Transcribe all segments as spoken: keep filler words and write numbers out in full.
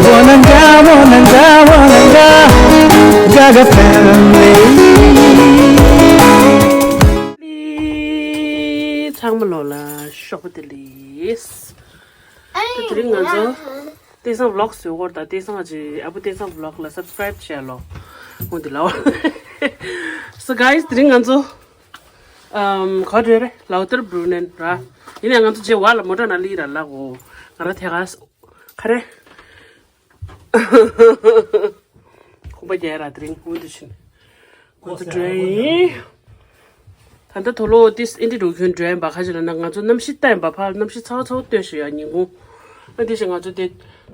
Wananga, wananga, wananga, Gaga family. ཚང་མ་ལོ་ལ་ཞོགས་པ་བདེ་ལེགས། ད་དེ་རིང་ང་ཚོ་བསྟན་བཟང་vlog་བཟོས་སྐོར་དང་བསྟན་བཟང་གི་ཨ་བུ་བསྟན་བཟང་vlog་ལ་subscribe་བྱས་ལོ། འོ་འདི་ལ་So guys, དེ་རིང་ང་ཚོ་ཨམ་ག་རེ་རེད། ལའུ་ཏར་བྷུ་རུ་ནན་ར། ཡིན་ནའི་ང་ཚོ་རྗེས་བར་ལ་མོ་ཊ་ནང་སླེབས་ར་ལགས་འོ། ང་རང་ཐད་ཀར་ག་རེ་ཁོག་པ་རྒྱག་ར། དེ་རིང་འོ་འདི་ཕྱིན། ང་ཚོ་འགྲོ་ཡིན། ད་ལྟ་དུག་ལོག་ཏིས་ཨིན་ཏི་འགྲོ་ཁྱོད་འགྲོ་ཡིན་པ། ཁ་ཅིག་ལ་ན་ང་ཚོ་གནམ་གཤིས་ལྟ་ཡིན་པ། ཕར་གནམ་གཤིས་ཚ་བ་ཚ་བོ་ལྟོས་ཤིག་ཡ་ཉིན་གུང་། ཨ་འདི་ཞིག་ང་ཚོ་དེ་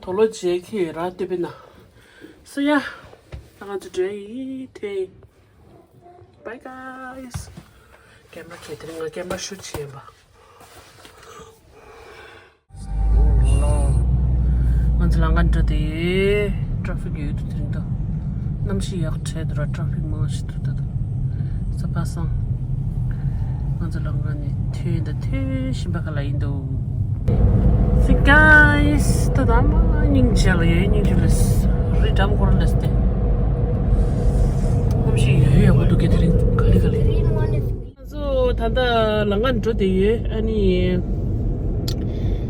དུག་ལོག་རྗེས་ཁྱི་ཡོད་ར་ལྟོས་པས་ན། སོ་ཡ། ད་ང་ཚོ་འགྲོ་ཡིན་ཐོན་ཡིན། Bye guys. ཀེམ་ར་ཁྱེར་དེ་རིང་ང་ཀེམ་ར་ཤུ་ཊི་བྱས་ཡིན་པ། ང་ཚོ་ལམ་ཁ་འགྲོ་དེ་ཡོད། ཊ་ཕིག་ཡོད་དུ་དེ་རིང་ད། གནམ་གཤིས་ཡག་དྲགས་འདུག་ར། ཊ་ཕིག་མང་ཞིག་འདུག་ད་དུ། ས་ཕ་སང་། ང་ཚོ་ལམ་ཁ་ནས་ཐོན་ད་ཐོན་བཞིན་པ་ག་ལ་ཡིན་འདུག See guys, ད་ད་མ་སྙིང་རྗེ་ལ་ཡོད། སྙིང་རྗེ་ལ་རི་འགྲམ་སྐོར་ལ་སྟེ། གནམ་གཤིས་ཡོད་ཡག་པོ་འདུག་གི་དེ་རིང་ག་ལེ་ག་ལེ། ང་ཚོ་ད་ལྟ་ལམ་ཁ་འགྲོ་བསྡད་ཡོད། ཨ་ནི་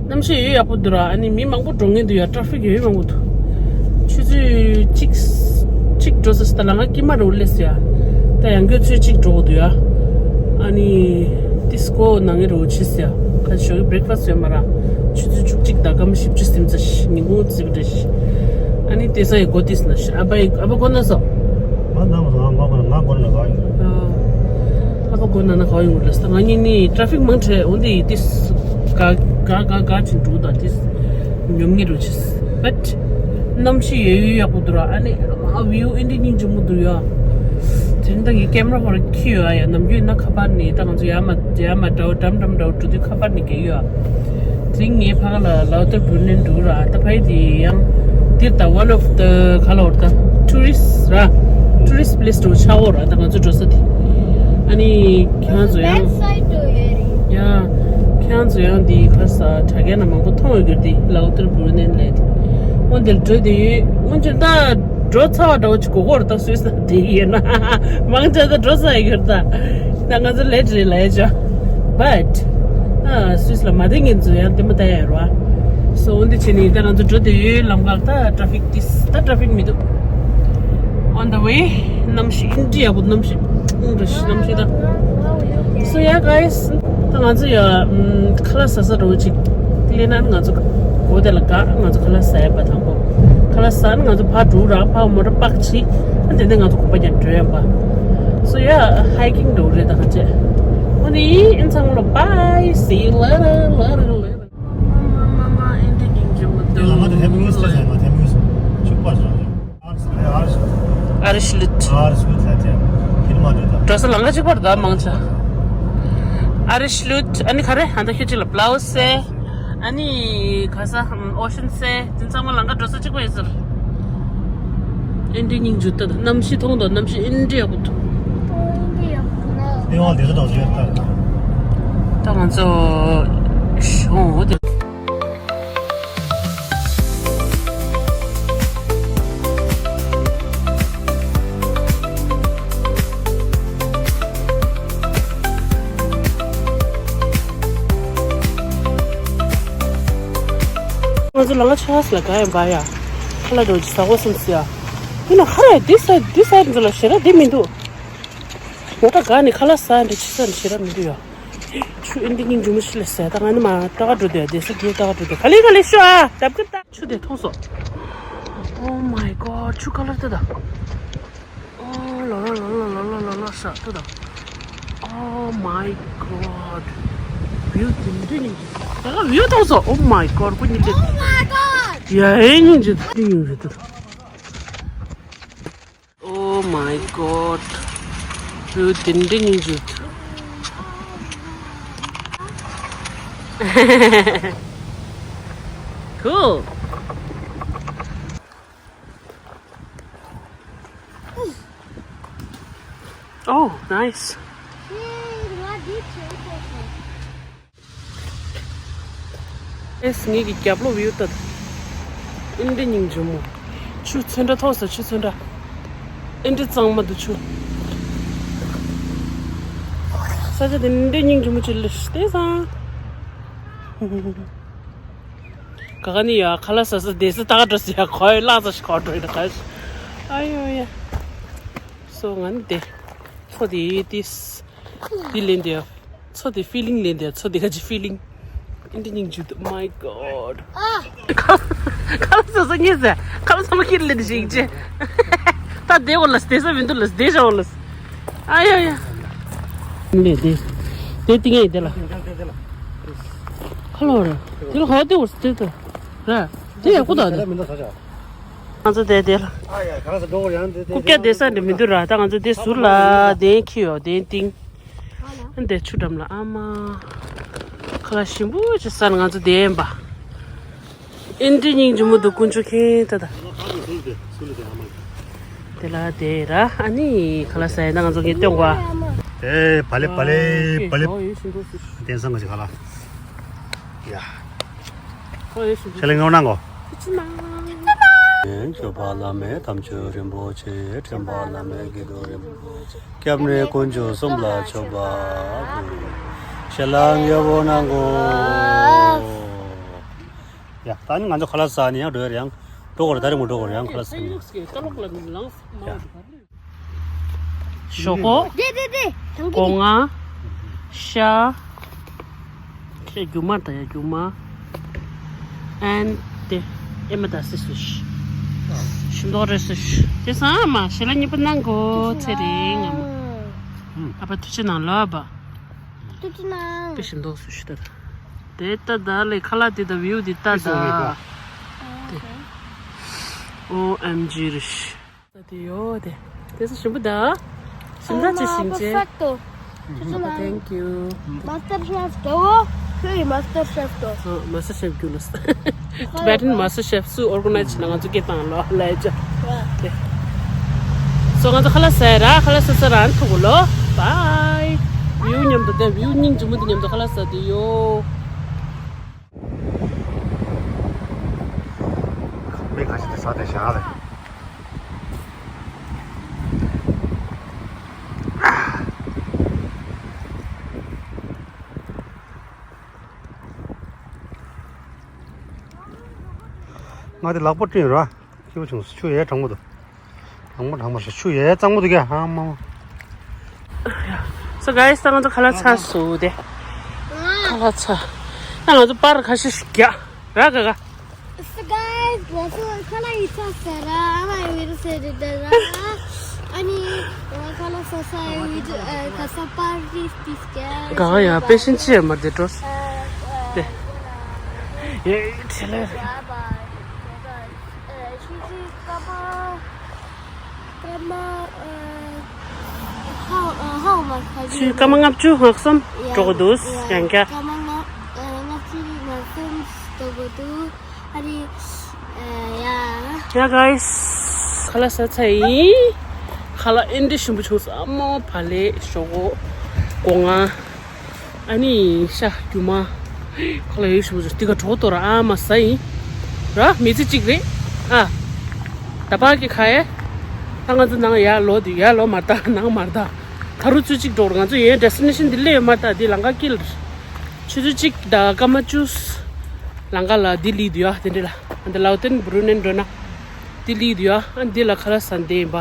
གནམ་གཤིས་ཡོད་ཡག་པོ་འདུག་ར། ཨ་ནི་མི་མང་པོ་འགྲོ་མཁན་འདུག་ཡ། ཊ་ཕིག་ཡོད་མང་པོ་འདུག་ཆུ་ཚོད་གཅིག་གཅིག་འགྲོ་ས་ཞིག་ད་ལམ་ཁ་དཀྱིལ་མ་རུ་སླེབས་ཡ། ད་ཡང་སྐྱོད་ཚོད་གཅིག་འགྲོ་དགོས་འདུག་ཡ། ཨ་ནི་ཏིས་ཀོ་ནང་ངེ་རུ་ཆིས་ཡ། ཁ་ཞོགས་ཀྱི་breakfast་ཡོད་མ་ར། ཆུ་ཚོད་བཅུ་གཅིག་ད་སྐར་མ་བཞི་བཅུ་ཟིན་ཚར་ཤག་ཉིན་གུང་རྩིས་པ་རེད་ཤག་ཨ་ནི་དེ་ས་ཡི་གོ་ཏིས་ན་ཤག་ཨ་ཕ་ཡི་ཨ་ཕ་གོ་ན་སོ། ང་ནམ་ང་ང་གོ་ན་ང་གོ་ན་ག་ཡིན། ཨ་ཕ་གོ་ན་ན་ག་ཡོང་རེད་ས། ང་གཉིས་ནི་ཊ་ཕིག་མང་དྲགས། འོན་ཏེ་ཏིས་ག་ག་ག་ག་ཅིག་འགྲོ་ད་ཏིས་ཉོབ་ངེ་རུ་ཆིས། But གནམ་གཤིས་ཡོད་ཡོད་ཡག་པོ་འདུག་ར། ཨ་ནི་ཨ་མ་བིའུ་ཨིན་དྲི་སྙིང་རྗེ་མོ་འདུག་ཡ། དེ་རིང་ད་ངའི་ཀེམ་ར་ཧོར་ཁྱི་ཡོད་ཨ་ཡ། ནམ་རྒྱུན་ན་ཁ་པར་ནི་ད་ང་ཚོ་ཡར་མར་ཡར་མར་འདྲ་བོ་འགྲམ་འགྲམ་འདྲ་བོ་འགྲོ་དུས་ཁ་པར་ནི་གས་ཡོད་ཨ། དེ་རིང་ངའི་ཕ་ག་ལ་ལའུ་ཏར་བྷུ་རུ་ནན་འགྲོ་ར། ད་ཕ་ཡི་དེ་ཡང་འདིར་ད་one of the ག་ལ་འོར་ད་tourist་ར། Tourist place་འགྲོ་ཆ་འོ་ར། ད་ང་ཚོ་འགྲོ་ས་དེ། ཨ་ནི་ཁྱེད་རང་ཚོ་ཡང་། Back side་འགྲོ་ཡོད་རེད། ཡ། ཁྱེད་རང་ཚོ་ཡང་འདི་ག་ས་དྲ་རྒྱ་ན་མང་པོ་མཐོང་ཡོད་གྱུར་ཏེ་ལའུ་ཏར་བྷུ་རུ་ནན་ལས་དེ། འོ་འདིར་འགྲོ་དེ་ཡོད། འོན་ཀྱང་ད་འགྲོ་ཚར་བ་འདྲ་བོ་ཅིག་གོ་གོ་ར། ད་སུད་སི་དེ་ཡིན་ན་མང་ཆེ་ད་འགྲོ་ས་ཡོད་གྱུར་ད། ད་ང་ཚོ་late་རེད་ལ་ཡ་ཅོ། But ཨ་སུད་སི་ལ་མ་བསྡད་མཁན་ཚོ་ཡང་དེ་མོ་ད་ཡ་ར། So འོ་འདི་བྱས་ནས་ད་ང་ཚོ་འགྲོ་དེ་ཡོད། ལམ་ཁ་ད་ཊ་ཕིག་ཏིས་ད་ཊ་ཕིག་མི་འདུག On the way། གནམ་གཤིས་ཨིན་དྲི་ཡག་པོ། གནམ་གཤིས་ཨིན་དྲི་གནམ་གཤིས་ད། So yeah guys། ད་ང་ཚོ་ཡ་ཨམ་ཁ་ལག་ཟ་ས་འགྲོ་ཅིག་ལས་ན་ང་ཚོ་གོ་དེ་ལ་ག་ང་ཚོ་ཁ་ལག་ཟ་ཡ་པ་དང་པོ། ཁ་ལག་ཟ་ན་ང་ཚོ་ཕར་འགྲོ་ར། ཕར་མོ་ཊ་པག་ཅིག་ཨ་དེ་ནས་ང་ཚོ་གོམ་པ་རྒྱག་འགྲོ་ཡ་པ། So yeah hiking་འགྲོ་རེད་ད་ཁ་ཅེ། འོ་ནི་ཨིན་ཚང་མ་ལོ་bye see you later later later། མ་མ་མ་ཨིན་དྲི་སྙིང་རྗེ་མོ་འདུག་ལ་མ་དེ་ཧེ་པི་ཝིན་སི་ཊི་ཟེར་ན་ཧེ་པི་ཝིན་སི་ཊི་ཕྱུག་པ་ཟེར་ཨ་རི་ཤི་ལུད། ཨ་རི་ཤི་ལུད་ལ་ཅན་ཁྱིམ་མ་འདུག་ད། འགྲོ་ས་ལམ་ཁ་གཅིག་པ་རེད་ད་མང་ཆེ། ཨ་རི་ཤི་ལུད། ཨ་ནི་ག་རེ་ཧན་ད་ཁྱེད་ཅིག་ལ་བླ་ཝུ་སི་ཨ་ནི་ག་ས་ཨོ་ཤན་སི་དེ་ཚང་མ་ལམ་ཁ་འགྲོ་ས་གཅིག་པ་ཡིན་ཟེར། ཨིན་དྲི་སྙིང་རྗེ་ད། གནམ་གཤིས་མཐོང་དང་གནམ་གཤིས་ཨིན་དྲི་ཡག་པོ་འདུག་ཨིན་དྲི་ཡག་པོ་འདུག་ལྟེ་བ་དེ་ཚོ་དང་ཚོ་ཡོད་ད། ད་ང་ཚོ་ཤོང་འོ་དེ། ང་ཚོ་ལམ་ཁ་ཆགས་ལ་ག་ཡང་བ་ཡ། ཁ་ལག་འགྲོ་ཅི་ཟ་གོ་སེམས་སི་ཡ། ཡིན་ན་ཧ་རེ་འདི་ས་འདི་ས་འདི་ལ་ཞེ་དྲག་འདི་མི་འདུག་མོ་ཊ་ག་ནས་ཁ་ལག་ཟ་འདི་ཆི་ས་ནས་ཞེ་དྲག་མི་འདུག་ཡ། ཆུ་ཨིན་དྲི་སྙིང་རྗེ་མོ་ཞིག་ལ་ཟ། ད་ང་ནི་མ་ལྟ་ག་འགྲོ་དེ་དེ་ས་རྒྱུ་ལྟ་ག་འགྲོ་དེ་ག་ལེ་ག་ལེ་ཤོ་ཨ་ཏབ་ཀི་ཏ། ཆུ་དེ་མཐོང་སོ། Oh my god ཆུ་ཁ་ལར་དེ་ད། Oh ལ་ལ་ལ་ལ་ལ་ལ་ལ་ལ་ཤ་དེ་ད། Oh my god view དེ་འདྲ་སྙིང་རྗེ། ད་ག་view མཐོང་སོ། Oh my god ཀུ་ཉིད་དེ། Oh my god ཡ་ཨེ་སྙིང་རྗེ་དེ་སྙིང་རྗེ་དེ། Oh my god view དེ་འདྲ་སྙིང་རྗེ། Cool. Oh nice. ཨེས་ངེད་ཀྱི་རྒྱབ་ལོགས་བིའུ་ལྟ། ཨིན་དྲི་སྙིང་རྗེ་མོ། ཆུ་ཚོན་ཁྲ་ཐོགས་ས། ཆུ་ཚོན་ཁྲ། ཨིན་དྲི་གཙང་མ་འདུག་ཆུ། ས་ཆ་དེ་ཨིན་དྲི་སྙིང་རྗེ་མོ་ཅིག་ལ་ཤི་དེ་སང་། ག་ག་ནི་ཡ་ཁ་ལག་ཟ་ས་དེ་སི་ད་ག་འགྲོ་སི་ཡ་ཁོའི་ལག་ས་ཤི་ཁོ་འགྲོ་ཡི་ད་ག་ཤི། ཨ་ཡོ་ཡ། སོ་ང་ནི་དེ། ཁོ་དེ་དེ། དེ་ལེན་དེ། མཚོ་དེ་ཕི་ལིང་ལེན་དེ། མཚོ་དེ་ག་ཅི་ཕི་ལིང་། ཨིན་དྲི་སྙིང་རྗེ་འདུག My God། ཁ་ཁ་ལག་ཟ་ས་ཉེ་ཟ། ཁ་ལག་ཚང་མ་ཁྱེར་ལེན་ཞིག་ཅེ། ད་དེ་འོ་ལ་དེ་ས་མི་འདུག་ལ་དེ་ཤ་འོ་ལ། ཨ་ཡ་ཡ། ལེ་དེ། དེ་ཏིང་ངེ་དེ་ལ། ཁ་ལོ་ར། དེ་ལ་ཧོ་དེ་འོ་དེ་ད། ར། དེ་ཡག་པོ་ད་དེ། ང་ཚོ་དེ་དེ་ལ། ཨ་ཡ་གང་ས་འགྲོ་གི་ཡང་དེ་དེ། ཀུ་ཀྱ་དེ་ས་འདི་མི་འདུག་ར། ད་ང་ཚོ་དེ་ཟུར་ལ་དེ་ཁྱི་ཡོ་དེ་ཏིང་། འདི་ཆུ་འགྲམ་ལ་ཨ་མ། ཁ་ལག་ཞིམ་པོ་ཅིག་ཟ་ན་ང་ཚོ་བསྡད་ཡིན་པ། ཨིན་དྲི་སྙིང་རྗེ་མོ་འདུག་དཀོན་མཆོག་མཁྱེན་ད་ད། དེ་ལ་དེ་ར་ཨ་ནི་ཁ་ལག་ཟ་ཡིན་ན་ང་ཚོ་གི་སྟོན་གོ། ཨེ་བ་ལེ་བ་ལེ་བ་ལེ། བསྟན་སང་གི་ཁ་ལག་ཡ། ཁོ་ཡོད་ཤིང་ཁྱེད་ལ་ངོ་ནང་གོ། ཕི་ཆི་མ། མཆོད་པ་བླ་མེད་དམ་ཆོས་རིན་པོ་ཆེ། དྲན་པ་བླ་མེད་དགེ་འདུན་རིན་པོ་ཆེ། སྐྱབས་གནས་དཀོན་མཆོག་གསུམ་ལ་མཆོད་པ་ཕུལ། ཞལ་ལག་མཉེས་པོ་གནང་གོ། ཡ་ད་ནི་ང་ཚོ་ཁ་ལག་ཟ་ནི་ཡང་འགྲོ་ཡ་ཡང་འགྲོ་གོ་རེད། ད་རེ་མོ་འགྲོ་གོ་རེད་ཡང་ཁ་ལག་ཟ་ནི་ཡ། ཞོག་ཁོག་དེ་དེ་དེ། སྒོ་ང་། ཤ། ཁྱེད་རྒྱུ་མ་ད་ཡ་རྒྱུ་མ། ཨན་དེ། ཨེ་མ་ད་སི་སུ་ཤི། ཤིང་ཏོག་རེ་སུ་ཤི། དེ་སང་མ་ཞེ་ལ་གཉིས་པ་གནང་གོ་ཚེ་རིང་ངམ། ཨ་ཕ་ཐུགས་ཆེ་གནང་ལོ་ཨ་ཕ། ཐུགས་ཆེ་གནང་། དེ་ཤིང་ཏོག་སུ་ཤི་ད། དེ་ད་ད་ལེ་ཁ་ལག་དེ་ད་བིའུ་དེ་ད་ད། ཨོ་ཨེམ་ཇི་རེ་ཤི། ས་དེ་ཡོད་དེ། དེ་ཚོ་ཞིམ་པོ་ད། ཞིམ་ད་ཅི་ཞིམ་ཅི། Perfecto. Thank you. Master Chef དོ། ཁོས་Master Chef དོ། Master Chef རྒྱུ་ལོ། Tibetan Master Chef སུ་organize བྱས་ན་ང་ཚོ་སྐད་བཏང་ལོ་ལས་ཅོ། དེ། སོ་ང་ཚོ་ཁ་ལག་ཟས་ར་ཁ་ལག་ཟས་ས་ར་ཐུག་གོ་ལོ། Bye. བིའུ་མཉམ་དུ་དེ་བིའུ་སྙིང་རྗེ་མོ་དེ་མཉམ་དུ་ཁ་ལག་ཟས་དེ་ཡོད། མི་ཁ་ཤས་དེ་ས་དེ་བཞག་རེད། ང་དེ་ལག་པ་བཀྲུས་ར། སྐྱིད་པོ་བྱུང་། ཆུ་ཡལ་གྲང་མོ་འདུག་གྲང་མོ་གྲང་མོ་ཞིག་ཆུ་ཡལ་གཙང་མོ་འདུག་ག་ཨ་མ་མ། So guys, ད་ང་ཚོ་ཁ་ལག་ཚར་སོང་སྟེ། ཁ་ལག་ཚར། ད་ང་ཚོ་པར་ཁ་ཤས་ཤིག་རྒྱག་ར་ག་ག So guys, ང་ཚོ་ཁ་ལག་ཡིད་ཆགས་ཟེར་ར་ཨ་མ་ཡི་བི་རུ་ཟེར་རེད་ད་ར། ཨ་ནི་ང་ཁ་ལག་ཟ་ས་ཡི་བི་རུ་ཨ་ཁ་ས་པར་རིས་ཏིས་ཀྱ། ག་ག་ཡ་པེ་ཤིན་ཅི་ཡ་མར་དེ་འགྲོ། དེ། ཡེ་ཁྲེ་ལེ། Bye bye. ཆུ་སྐར་མ་ལྔ་བཅུ་ང་གསུམ་འགྲོ་གི་འདུག་ཡང་བསྐྱར། སྐར་མ་ལྔ་བཅུ་ང་གསུམ་འགྲོ་གི་འདུག་ཨ་རི། ཡ། ཡ་guys། ཁ་ལག་ཟ་ཚར་ཡིན། ཁ་ལག་ཨེ་འདྲ་ཞིམ་པོ་བྱུང་སོང་། ཨ་མོ་བ་ལེ་ཞོག་གོ། སྒོ་ང་། ཨ་ནི་ཤ་རྒྱུ་མ། ཁ་ལག་ཡོད་ཞུ་ཞུ་ཏི་ཀ་གྲོགས་ཏོ་ར་ཨ་མ་ཟ་ཡིན། ར་མི་ཚེ་གཅིག་རེད། ཨ། ད་པ་གི་ཁ་ཡེ། ད་ང་ཚོ་ནང་ཡར་ལོག་དུས་ཡར་ལོག་མར་ད་ནང་མར་ད། ད་རུ་ཚུར་གཅིག་འགྲོ་ར། ང་ཚོ་ཡའི་ཌེ་སི་ཊི་ནེ་ཤན་འདི་སླེབས་ཡོད་མ་ད་འདི་ལམ་ཁ་དཀྱིལ་རེད། ཆུ་ཚོད་གཅིག་དང་སྐར་མ་བཅུ། ལམ་ཁ་ལ་འདི་སླེབས་དུས་ཡ་དེ་འདྲ་ལ། འདི་ལའོ་ཏན་བུ་རུ་ནན་འགྲོ་ན། འདི་སླེབས་དུས་ཡ་ཨ་འདི་ལ་ཁ་ལག་ཟ་འདི་ཡིན་པ།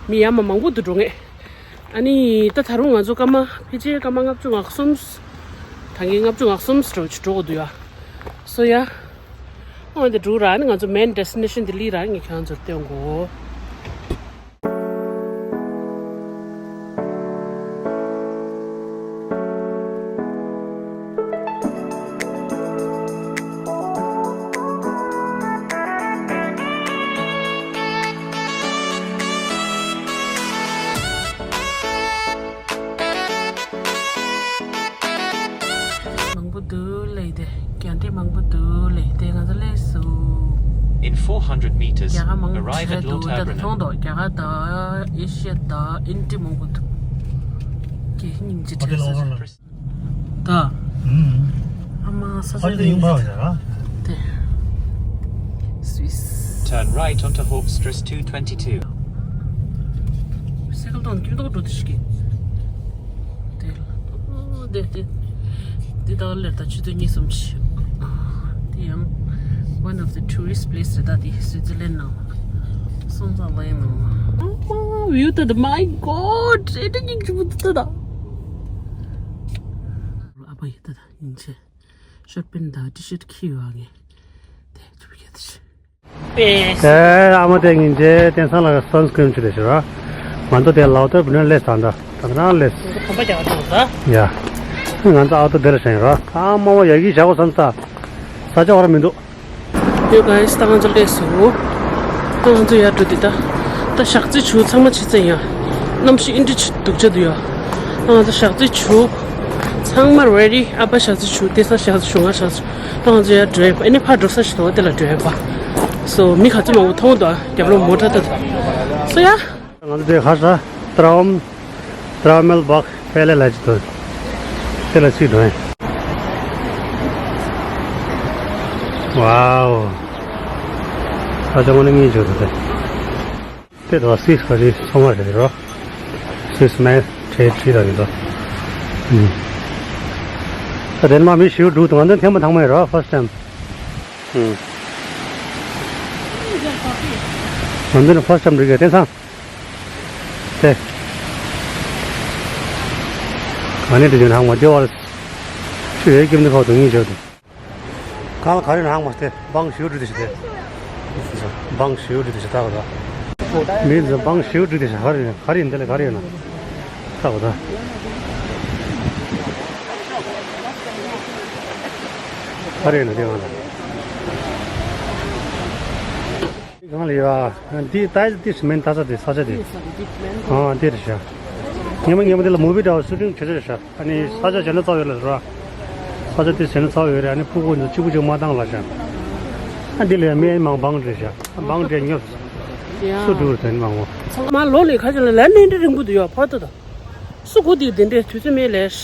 མི་ཡ་མ་མང་པོ་འདུག་འགྲོ་ངེས། ཨ་ནི་ད་ད་རུང་ང་ཚོ་སྐར་མ་ཕལ་ཆེར་སྐར་མ་ལྔ་བཅུ་ང་གསུམ། ད་ངས་ལྔ་བཅུ་ང་གསུམ་འགྲོ་ཅིག་འགྲོ་དགོས་འདུག་ཡ། སོ་ཡ། འོན་ཏེ་འགྲོ་ར་ནི་ང་ཚོ་མེན་ཌེ་སི་ཊི་ནེ་ཤན་འདི་ལི་ར་ངས་ཁྱེད་རང་ཚོར་སྟོན་གོ། མང་པོ་འདུག་ལེ་དེ། རྒྱ་འདྲེ་མང་པོ་འདུག་ལེ་དེ། ང་ཚོ་སླེབས་སོང་། In four hundred meters, arrive at Lord Abranam. རྒྱ་གར་མང་ཆེ་འདུག་ད་ལྟ་མཐོང་འདུག་རྒྱ་གར་དང་ཨིན་ཌི་མང་པོ་འདུག་རྒྱ་སྙིང་རྗེ་དྲན་སོང་། ད། ཨ་མ་ས་ཆ་དེ་ཡིན་པ་རེད་ར། དེ། སུད་སི། Turn right onto Hawkstress two twenty-two. སེ་ཀལ་དང་སྐྱིད་མདོག་འགྲོ་དུས་ཤིག་གི། དེ་ལ། དེ་དེ་དེ་དག་ལེར་ད་ཆུ་ཚོད་གཉིས་གསུམ་ཆི། དེ་ཡང་one of the tourist place རེད་ད། དེ་སུའི་ཙི་ལན་ནང་སོང་ཙང་ལ་ཡིན་ནང་། ཨ་མ། view ད་ད། my god. རེ་ཏི་ཉིག་ཅིག་བུ་ད་ད། ཨ་ཕ་ཡི་ད་ད་ཡིན་ཆེ། ཤོར་པན་དང་ཊི་ཤར་ཊི་ཁྱི་ཡོད་ཨ་ངས། དེ་ཚུར་ཡོད་ཆེ། ཨེ། ཨ་མ་དེ་ཉིན་རྗེ་བསྟན་སང་ལ་སན་སི་ཀྲིན་ཅིག་ལས་ཞུ་ར། ང་ཚོ་དེ་ལའོ་ཏར་བུ་ནོ་ལེས་དང་འདྲ། ད་ང་ལེས། ཁོམ་པ་རྒྱག་ཐུབ་ད། ཡ། ང་ཚོ་ཨའོ་ཏོ་དེ་ལ་བཞེངས་ར། ཨ་མ་བ་ཡ་གི་བཞག་གོ་བསམ་ས། ས་ཆ་བར་མི་འདུག་ཡོད་ག་ཡིས་ད་ང་ཚོ་ལས་སུ། ད་ང་ཚོ་ཡར་འགྲོ་དེ་ད། ད་ཞག་རྩི་ཆུ་ཚང་མ་ཆི་ཚེ་ཡ། གནམ་གཤིས་ཨིན་དྲི་ཆི་སྡུག་ཅག་འདུག་ཡ། ད་ང་ཚོ་ཞག་རྩི་ཆུ། ཚང་མ་རེ་ཌི། ཨ་ཕ་ཞག་རྩི་ཆུ། དེ་ས་ཞག་རྩི་ཆུ། ང་ཞག་རྩི་ཆུ། ད་ང་ཚོ་ཡར་འགྲོ་ཡིན་པ། ཨ་ནི་ཕར་འགྲོ་ས་ཞིག་འདུག་དེ་ལ་འགྲོ་ཡིན་པ། སོ་མི་ག་ཚོད་མང་པོ་མཐོང་འདུག་རྒྱབ་ལོགས་མོ་ཊ་ད། སོ་ཡ། ང་ཚོ་དེ་ཧ་ས་ཏྲའོམ་ཏྲའོ་མེལ་བག་ཕེ་ལེ་ལ་ཅི་དོན་དེ་ལ་ཚིག་དོན། ཝའོ། ས་ཆ་དངོས་གནས་སྙིང་རྗེ་པོ་འདུག་སྟེ། དེ་དོ་སིས་ཁ་རི་ཚང་མ་རེད་རོ། སིས་མེ་ཁྲེ་ཁྲི་ལ་རེད་དོ། ཨུམ། ད་དེ་མ་མི་ཞིག་འགྲོ་དུས་ང་ཚོ་ཐེངས་མ་ཐང་མ་ཡིན་རོ། ཕར་སི་ཊའིམ། ཨུམ། ང་ཚོ་ནི་ཕར་སི་ཊའིམ་འགྲོ་གི་བསྟན་སང་། དེ། ང་ནི་དེ་བཞིན་ཧང་མ་བདེ་བར། ཆུ་ཡོད་ཀྱི་མི་ཁོག་ཏུ་ངེས་བྱོས་ཏེ། གང་ལ་ག་རེ་ནང་མ་སྟེ་འབངས་ཞེའུ་འབྲི་དེ་ཞིག་སྟེ། འབངས་ཞེའུ་འབྲི་དེ་ཞིག་ལྟ་བ་དང་། མི་ཚོ་འབངས་ཞེའུ་འབྲི་དེ་ཞིག་ག་རེ་ཡིན། ག་རེ་ཡིན་འདི་ལ་ག་རེ་ཡོད་ན། ལྟ་བ་དང་། ག་རེ་ཡིན་ན་དེ་གང་ལ། གང་ལ་ཡོད་ཨ། འདི་ལྟ་ཡི་འདི་སི་མེན་ལྟ་ས་དེ་ས་ཆ་དེ། ཨ་འདི་རེད་ཤག་ཉི་མ་ཉི་མ་འདི་ལ་མུ་བི་འདྲ་བ་ཤུ་ཊིང་བྱེད་ས་རེད་ཤག་ཨ་ནི་ས་ཆ་གཞན་དུ་རྩ་བ་ཡོད་ལ་ར། ས་ཆ་དེ་གཞན་དུ་རྩ་བ་ཡོད་རེད། ཨ་ནི་ཕྲུ་གུ་འདི་གཅིག་པུ་གཅིག་མ་བཏང་ལ་ཤག་ཨ་འདི་ལ་མི་མང་འབངས་རེད་ཤག་འབངས་འདྲ་ཉོབ། སུ་འགྲོ་རེད་དེ་མང་བོ། ཚང་མ་ལོ་ལས་ཁ་ཅིག་ལ་ལན་ནི་འདྲ་རིང་པོ་འདུག་ཡ། ཕར་ལྟ་དང་། སུ་གོ་དེ་དེ་འདྲའི་དུས་ཚོད་མེད་ལས།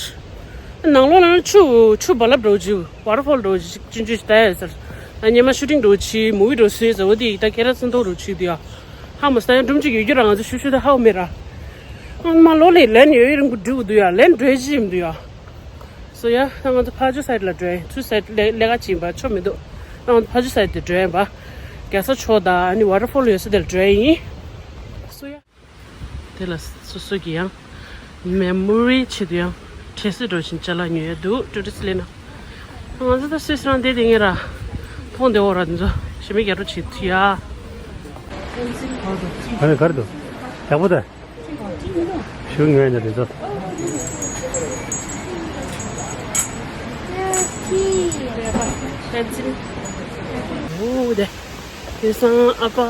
ནང་ལོགས་ལ་ཆུ་ཆུ་རྦ་རླབས་འགྲོ་གི། ཝ་ཊར་ཕོལ་འགྲོ་གི་ཅིག་ཅིག་ཅིག་ལྟ་ཡ་ཟེར། ཉི་མ་ཤུ་ཊིང་འགྲོ་གི། མུ་བི་འགྲོ་སུས་ཟེར་བ་དེ་ད་ཁྱེད་རང་ཚོ་འདུག་རུ་ཆུ་དེ་ཡ། ཧ་མ་ས་ཡ་འགྲུམ་ཅིག་ཡོད་རྒྱུ་རང་ཚོ་ཤུ་ཤུ་ད་ཧའོ་མེད་ར། ཨ་མ་ལོ་ལས་ལན་ཡོད་རིང་པོ་འགྲིག་འདུག་ཡ། ལན་འགྲོ་གི་ཡིན་འདུག་ཡ། སོ་ཡ། ད་ང་ཚོ་ཕ་ཇོ་སའིཌ་ལ་འགྲོ་ཡིན། ཚུར་སའིཌ་ལས་ལས་ཀ་བྱེད་པ་ཆོ་མི་འདུག་ད་ང་ཚོ་ཕ་ཇོ་སའིཌ་དེ་འགྲོ་ཡིན་པ། རྒྱ་ས་ཕྱོགས་དང་ཨ་ནི་ཝ་ཊར་ཕོལ་ཡོད་ས་དེར་འགྲོ་ཡིན། སོ་ཡ། དེ་ལ་སོ་སོ་གི་ཡང་མེ་མོ་རི་ཆེད་དུ་ཡང་དྲན་གསོ་འགྲོ་བཞིན་ཅ་ལག་ཉོ་ཡ་འདུག་ཊུ་རི་སི་ཊི་ལས་ན། ང་ཚོ་ད་སུད་སི་རང་བསྡད་དེ་ངེད་ར་མཐོང་བདེ་བོ་ར། འདི་ཚོ་ཞི་མི་རྒྱ་རོ་བྱེད་ཐུ་ཡ། ཨ་ནི་ག་རེ་འདུག་ཡག་པོ་ད། ཞུ་ངོས་ནས་དེ་ཚོ། ཨོ་དེ། དེང་སང་ཨ་ཕ་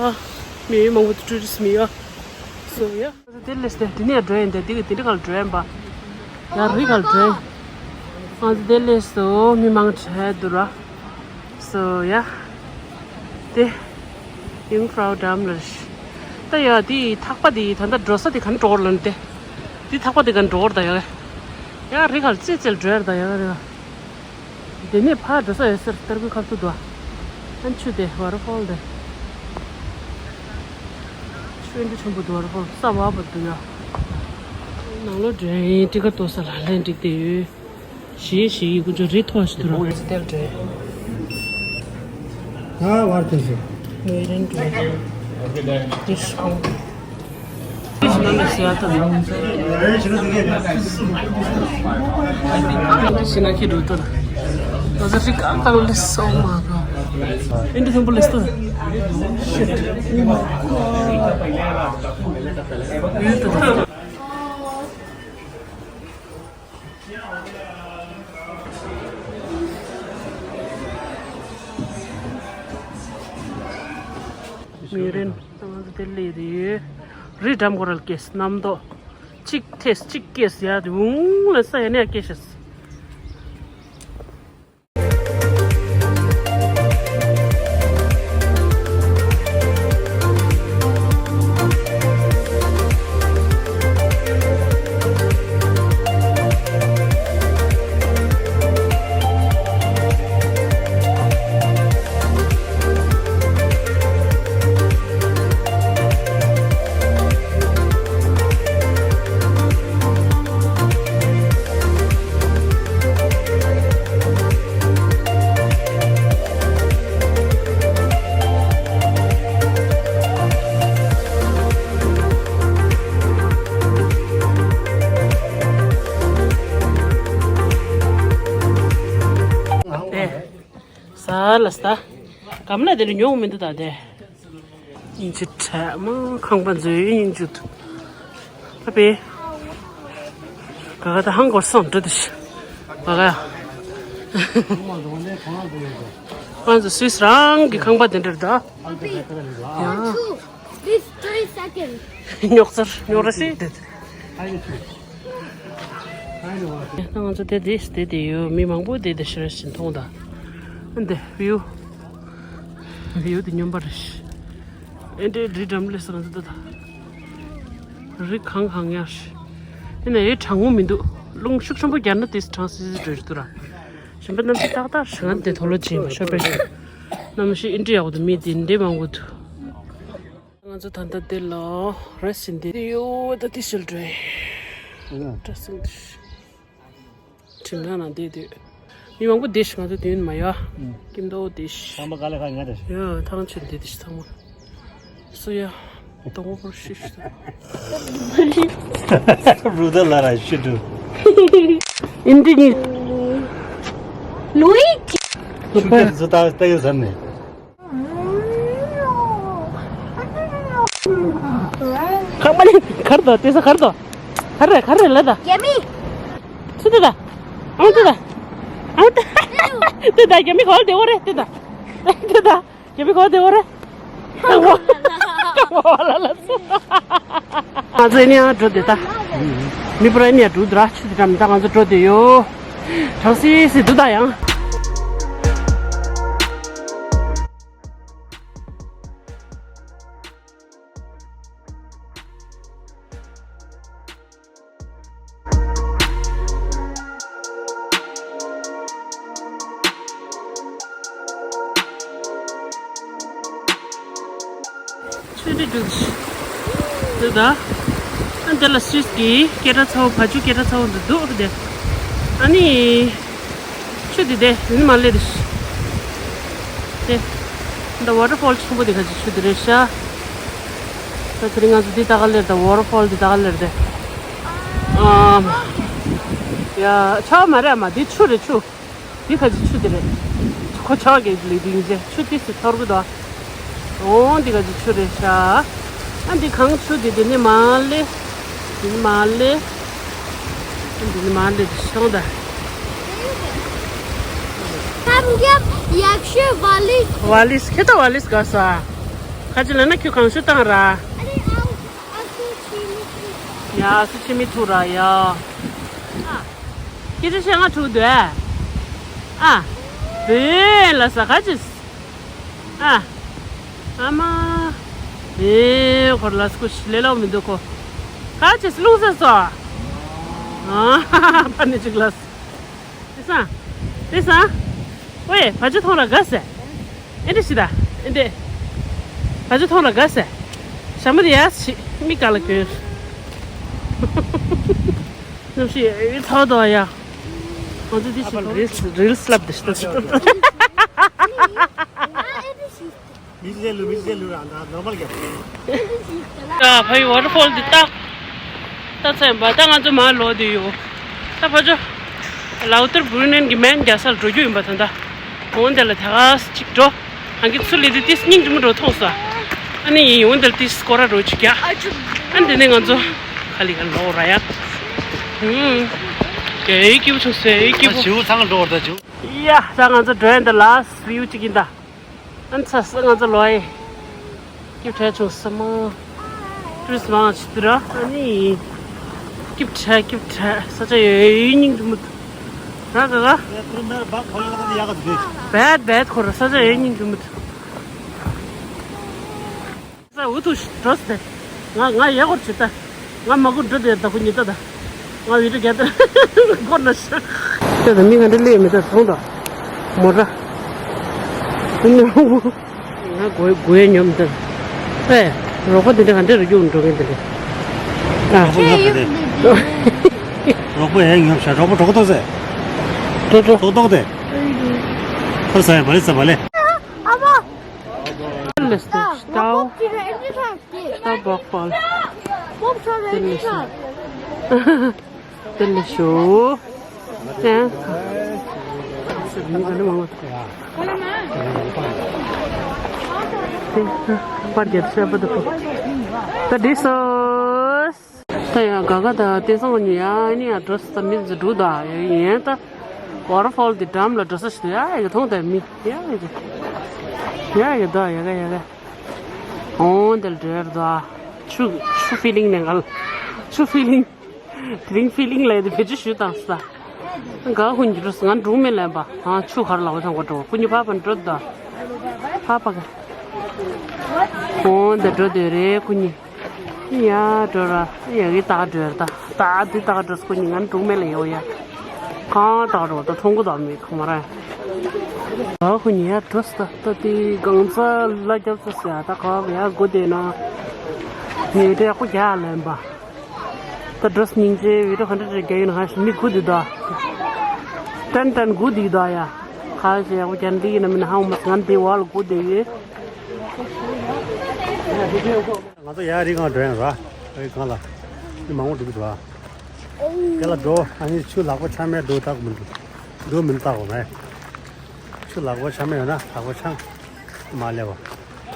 མི་མང་པོ་ཊུ་རི་སི་མི་ཡོད། སོ་ཡ། དེ་ལས་དེ་དེ་ནས་འགྲོ་ཡིན་དེ། དེ་གི་དེ་འདྲ་ག་ལ་འགྲོ་ཡིན་པ། ཡ་རི་ག་ལ་འགྲོ་ཡིན། ཨ་དེ་ལས་སོ་མི་མང་ཆེ་འདུག་ར། སོ་ཡ། དེ། ཡུང་ཧྥྲའོ་ཌམ་ལ་རེད། ད་ཡ་དེ་ཐག་པ་དེ་ད་ལྟ་འགྲོ་ས་དེ་ག་ནས་འགྲོ་གི་ལབ་ན་དེ། དེ་ཐག་པ་དེ་ག་ནས་འགྲོ་གི་རེད་ད་ཡ། ཡ་རི་ག་ལ་ཙེ་ཙེ་ལ་འགྲོ་ཡ་རེད་ད་ཡ་རི་ག། དེ་ནས་ཕར་འགྲོ་ས་ཡོད་ཟེར། སྟར་གུའི་ཁ་ཐུག་ཏུ། ཨ་ཆུ་དེ་ཝ་ཊར་ཕོལ་དེ། ཆུ་འདི་ཆེན་པོ་འདུག་ཝ་ཊར་ཕོལ་ས་བབ་པ་འདུག་ཡ། ནང་ལོགས་འགྲོ་ཡིན། ཊི་ཀེ་ཊི་ལྟོ་ས་ལ་ལན་འགྲིག་བསྡད་ཡོད། ཞེས་ཞེས་ཡི་ཀུན་སྤྱོད་རི་ཐོག་ཞིག་ཏུ་རོགས་ཡོད་ཚེ་དེར་འགྲོ། ད་བར་དུ་ཞུ། ངོས་རེན་འགྲོ། དེ་ཞིག་ཁོང་། དེ་ཞིག་ནང་ལ་ཟེར་བ་དང་། ཞིག་ན་ཁྱི་འགྲོ་དོ། ང་ཚོ་རི་ཀ་ཏང་ལེ་སོ་མ་ག་ཨིན་དྲི་ཐེམ་པོ་ལེ་སོ། ཡོད་དོ། ངོས་རེན་ང་ཚོ་དེ་ལས་དེ་ཡོད། རི་འགྲམ་སྐོར་ལ་སྐྱེས་རྣམ་རྟོག་གཅིག་ཐེས་གཅིག་སྐྱེས་ཡ་དེ་འུང་ལ་ས་ཡ་ནས་སྐྱེས་ཤེས། ཨ་ལ་སྟ། གམ་ལ་དེ་ལ་ཉོ་མི་འདུག་ད་དེ། སྙིང་རྗེ་ཁྲལ་མ་ཁང་པ་མཛོད་སྙིང་རྗེ་འདུག་ད་པེ། ག་ག་ད་ཧང་གོ་སང་འགྲོ་དེ་ཤི། ག་ག་ཡ། ང་ཚོ་སུད་སི་རང་གི་ཁང་པ་དེ་འདྲར་ད། Papi, I want two. This three seconds. ཉོག་ཚར་ཉོག་ར་སི་དེ། ད་ང་ཚོ་དེ་དེ་དེ་དེ་ཡོད། མི་མང་པོ་དེ་དེ་ཤི་ར་ཤི་མཐོང་ད། ཨ་འདི་བིའུ། བིའུ་དེ་སྨྱོན་པ་རེད་ཤི། ཨེ་འདྲའི་རི་འགྲམ་ལས་སོང་ཚོ་ད། རི་གང་གང་ཡང་ཤི། ཨེ་ན་ཨེ་གྲང་མོ་མི་འདུག་རླུང་ཤུགས་ཆེན་པོ་རྒྱག་ན་དེ་གྲང་སི་སི་འགྲོ་རྒྱུ་འདུག་ར། གཞན་པ་གནམ་གཤིས་ཏག་ཏག་ཞིག་ང་དེ་དོ་ལོ་ཅིག་ཡིན་པ་ཤོར་པས་ཤི། གནམ་གཤིས་ཨེ་འདྲའི་ཡག་པོ་འདུག་མི་དེ་འདྲའི་མང་པོ་འདུག་ང་ཚོ་ད་ལྟ་འདི་ལ་རེ་སིན་འདི་ཡོད། ད་འདི་ཤིལ་འགྲོ་ཡིན། བཀྲ་ཤིས་བདེ་ལེགས། དྲིན་ལན་ལ་འདི་དུས། མི་མང་པོ་བསྡད་ཤག་ང་ཚོ་དུས་ཡུན་མ་ཡོད། ཀིམ་དོ་བསྡད་ཤག་ཚང་མ་དཀའ་ལས་ཁག་ང་རེད། ཡ་ཐང་ཆེན་འདི་དུས་ཚང་མ། སུ་ཡ། དང་པོ་པར་ཤི་ཤི། རུ་ད་ལ་ར་ཤི་དུ། ཨིན་དི་ནི། ལུའི། ལུ་པ། ཟུ་ད་ད་ཡོད་ཟ་ནས། ཁང་པ་ནི་གར་དོ་དེ་ས་གར་དོ། གར་རེ་གར་རེ་ལ་ད། རྒྱ་མི། ཚུ་དེ་ད། ཨང་དེ་ད། ཨང་དེ་ད་རྒྱ་མི་གོལ་དེ་འོ་རེ་དེ་ད། དེ་ད་རྒྱ་མི་གོལ་དེ་འོ་རེ། ང་ཚོ་ནི་ཡང་འགྲོ་དེ་ད། མི་པུ་ར་ནི་ཡང་འགྲོ་དུ་ར་ཆུ་དེ་འགྲམ་ད་ང་ཚོ་འགྲོ་དེ་ཡོ། གྲང་སི་སི་དུ་ད་ཡང་། ཆོས་འབྲེལ་འདུག་འདི་ད། ཨ་འདི་ལ་སུད་སི་གི་སྐད་གྲགས་ཚ་བོ་བ་ཕྱུགས་སྐད་གྲགས་ཚ་བོ་འདི་འདུག་དེ། ཨ་ནི། ཆུ་དེ་དེ་ནི་མ་ལེ་དེ། དེ། འདི་ཝ་ཊར་ཕོལ་ཆེན་པོ་དེ་ག་ཅིག་ཆུ་དེ་རེད་ཤག་ད་དེ་རིང་ང་ཚོ་འདི་ད་ག་ལེར་ད་ཝ་ཊར་ཕོལ་འདི་ད་ག་ལེར་དེ། ཨ། ཡ་ཆ་མ་རེད་མ་འདི་ཆུ་རེད་ཆུ། འདི་ག་ཅིག་ཆུ་དེ་རེད། ཁོ་ཆ་ག་ལེ་དེ་ཡིན་ཟེར་ཆུ་དེ་སུ་ཐོར་གི་འདུག་འོ་འདི་ག་ཅིག་ཆུ་རེད་ཤག་ཨ་འདི་གངས་ཆུ་དེ་དེ་ནི་མ་ལེ། དེ་ནི་མ་ལེ། འདི་ནི་མ་ལེ་དེ་ཤོང་ད། ཁམ་རྒྱབ་ཡག་ཤོས་ཝ་ལིས། ཝ་ལིས་ཁྱེད་ད་ཝ་ལིས་དགའ་ས། ཁ་ཅིག་ལ་ན་ཁྱོད་གང་ཤོད་བཏང་ར། ཨ་རེ་ཨའུ་ཨ་སུ་ཆི་མི་ཐུ། ཡ་ཨ་སུ་ཆི་མི་ཐུ་ར་ཡ། ཨ། ཁྱེད་ཚོ་ཤ་ང་ཐུག་འདོད། ཨ། བོད་ལ་ས་ཁ་ཅིག་ཨ། ཨ་མ། ཨེ་ཁོར་ལ་སྐུ་ཤི་ལེ་ལོ་མི་འདུག་ཁོ། ཁ་ཅིག་རླུང་ས་སོ། ཨ། ཕ་ནི་ཅིག་ལ། དེ་སང་། དེ་སང་། ཝེ་བ་ཅི་ཐོང་ལ་དགའ་སེ། ཨེ་འདྲ་ཞིག་ད། ཨེ་འདྲ། བ་ཅི་ཐོང་ལ་དགའ་སེ། ཞྭ་མོ་དེ་ཡ་ཞིག་མི་དཀའ་ལ་གྱོན། གནམ་གཤིས་ཡོད་ཡོད་ཚ་དོ་ཡ། ང་ཚོ་དེ་ཞིག་རིལ་རིལ་སི་ལབ་དེ་ཞིག་ད། མི་ཟེར་ལུ་མི་ཟེར་ལུ་ར་ད་ནོར་མལ་རྒྱབ། ད་ཕ་ཡི་ཝ་ཊར་ཕོལ་འདི་ལྟ། ལྟ་ཚེ་འབའ་ད་ང་ཚོ་མ་ལོག་དུས་ཡོད། ད་ཕ་ཇོ། ལའུ་ཏར་བུ་རི་ནན་གྱི་མན་རྒྱ་སར་འགྲོ་རྒྱུ་ཡིན་པ་ད་ད། འོན་དེ་ལ་ད་ག་ཅིག་འགྲོ། ཨང་ཀི་ཚུ་ལི་དི་ཏིས་སྙིང་རྗེ་མོ་འགྲོ་ཐོངས་སོ། ཨ་ནི་ཡིན་འོན་དེ་ལ་ཏིས་སྐོར་ར་འགྲོ་ཅིག་ཀྱ། ཨ་ནི་དེ་ནས་ང་ཚོ་ཁ་ལི་ཁ་ལོག་ར་ཡ། ཧུམ། ཡ་ཡི་སྐྱིད་པོ་བྱུང་སོ་ཡ་ཡི་སྐྱིད་པོ། ད་བྱིའུ་ཚང་འགྲོ་བར་ད་བྱིའུ། ཡ་ད་ང་ཚོ་འགྲོ་ཡ་འདི་ལ་བིའུ་ཅིག་ཡིན་ད། ཨ་ནི་ཚ་ས་ང་ཚོ་ལོ་ཡི། སྐྱིད་པོ་བྱུང་སོ་མ། ཏུ་རི་སི་མང་ཆེ་དུ་ར་ཨ་ནི། སྐྱིད་པོ་སྐྱིད་པོ་ས་ཆ་ཡོད་ཡོད་སྙིང་རྗེ་མོ་འདུག་ར་ག་ག་བད་བད་ཁོ་ར་ས་ཆ་ཡོད་སྙིང་རྗེ་མོ་འདུག་ས་འུ་ཐུག་འགྲོ་སྟེ། ང་ང་ཡག་པོ་བྱེད་ད། ང་མ་གུ་འགྲོ་དེ་ད་ཁུ་ཉི་ད་ད། ང་བི་ཏྲ་རྒྱ་ད། སྒོ་ན་ཤ། དེ་ད་མི་ག་འདྲ་སླེབས་མི་ད་སོང་ད། མོ་ཊ། དེ་ནས་ང་གོ་གོ་ཡ་ཉོམ་དེ། ཨེ། རོགས་པ་དེ་འདྲ་ག་འདྲ་རུ་རྒྱུག་འགྲོ་མཁན་དེ་འདྲ། ཨ། རོགས་པ་ཡ་ཉོམ་ཤ་རོགས་པ་གྲོགས་ཏོག་ཟེ། གྲོགས་གྲོགས་ཏོག་ཏོག་དེ། ཁོ་ས་ཡ་བ་ལེ་ས་བ་ལེ། ཨ་མ། ལེ་སྟོ་སྟོ། སྟོ་བོག་པལ། དེ་ལེ་ཤོ། དེ་ལེ་ཤོ། ཙན། མི་ག་ནི་མང་བ། པར་རྒྱབ་ཤ་པ་དུ། ད་འདི་སོ། ད་ཡ་ག་ག་ད་དེ་སང་ཉི་ཡ་ནི་ཡ་འགྲོ་ས་མི་འཛི་འགྲོ་ད་ཡ་ཡན་ད། ཝ་ཊར་ཕོལ་དེ་འགྲམ་ལ་འགྲོ་ས་ཞིག་ཡ་ཡ་མཐོང་ད་མི་ཡ་ཡ་ཡ་ཡ་ད་ཡ་ག་ཡ་ག། ཨོ་འདིར་འགྲོ་ཡ་ད། ཆུ་ཆུ་ཕི་ལིང་ནས་ག་ལ་ཆུ་ཕི་ལིང་། དེ་རིང་ཕི་ལིང་ལས་དེ་བེད་སྤྱོད་ཞུས་དང་ས། ག་ཁུ་ཉི་རུ་ང་འགྲོ་མེད་ལན་པ། ཨ་ཆུ་གར་ལ་བ་ཐང་ག་འགྲོ་ཁུ་ཉི་ཕ་ཕ་འགྲོ་ད། ཕ་ཕ་ག། ཁོང་འདི་འགྲོ་འདོད་རེད་ཁུ་ཉི། ཡ་འགྲོ་ར་ཡ་གི་ཏག་འགྲོ་ར་ད་ཏག་འདི་ཏག་འགྲོ་ཁུ་ཉི་ང་འགྲོ་མེད་ལ་ཡོ་ཡ། གང་ཏག་འགྲོ་ད་མཐོང་གི་ད་མེད་ཁུ་མ་ར། ག་ཁུ་ཉི་ཡ་འགྲོ་ས་ད་ད་དེ་གང་ཚ་ལ་རྒྱབ་ཚ་ཟེར་ད་ག་བ་ཡ་སྒོ་དེ་ན། ཉེ་དྲེ་ཁུ་རྒྱ་ལན་པ། ད་འགྲོ་སྙིང་རྗེ་བི་ཌིའོ་ཧན་ཌེ་རེད་རྒྱ་ཡིན་ཧ་ཤི་མི་དགུ་དུ་ད། ཏན་ཏན་དགུ་དུ་ད་ཡ། ཁ་ཞེ་ཡག་པོ་རྒྱ་འདི་ཡིན་ན་མིན་ཧ་མ་སང་འདི་བ་ལ་དགུ་དུ་ཡོད། ང་ཚོ་ཡ་རི་གང་འགྲོ་ཡང་ར། རི་གང་ལ། མི་མང་པོ་འགྲོ་གི་འདུག་ཨ། དེ་ལ་འགྲོ་ཨ་ནི་ཆུ་ལག་པ་ཆ་མེད་འགྲོ་ཐག་མི་འདུག་འགྲོ་མི་འདུག་ཐག་མེད། ཆུ་ལག་པ་ཆ་མེད་ཡོད་ན་ལག་པ་ཆང་མ་ལེབ་བ།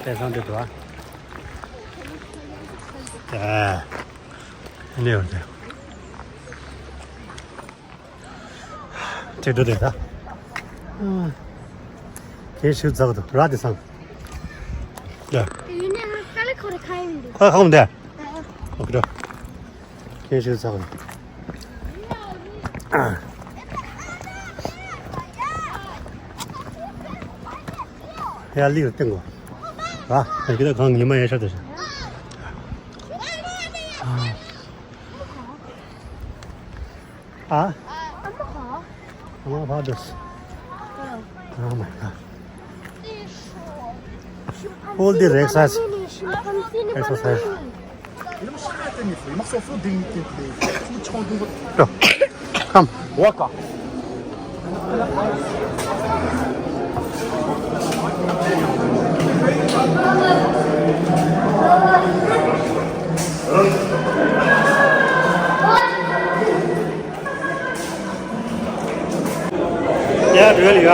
དེ་སང་དེ་འགྲོ་ཨ། ཨ་ནི་ཡོད་དེ། ཅེ་འགྲོ་དེ་ད། ཁྱེད་ཤུལ་ཚགས་འདུག་ར་དེ་སང་། ཡ། ཡིན་ནའང་དཀའ་ལས་ཁོ་རེ་ཁ་ཡིན་འདུག་ཁ་ཁ་མོ་འདི། ཨོ་ཁེ་འགྲོ། ཁྱེད་ཤུལ་ཚགས་འདུག་ཡ་ལི་ར་སྟེང་གོ། ར་ཡ་ཁྱེད་ད་གང་ཉི་མ་ཡ་ཤར་དེ་ཤ། ཨ། ཨ་མ་ཕ་དུས། Oh my god. All the exercise. Exercise. Go. Come. Walk up. ཡ་འགྲོ་ལ་ཡ།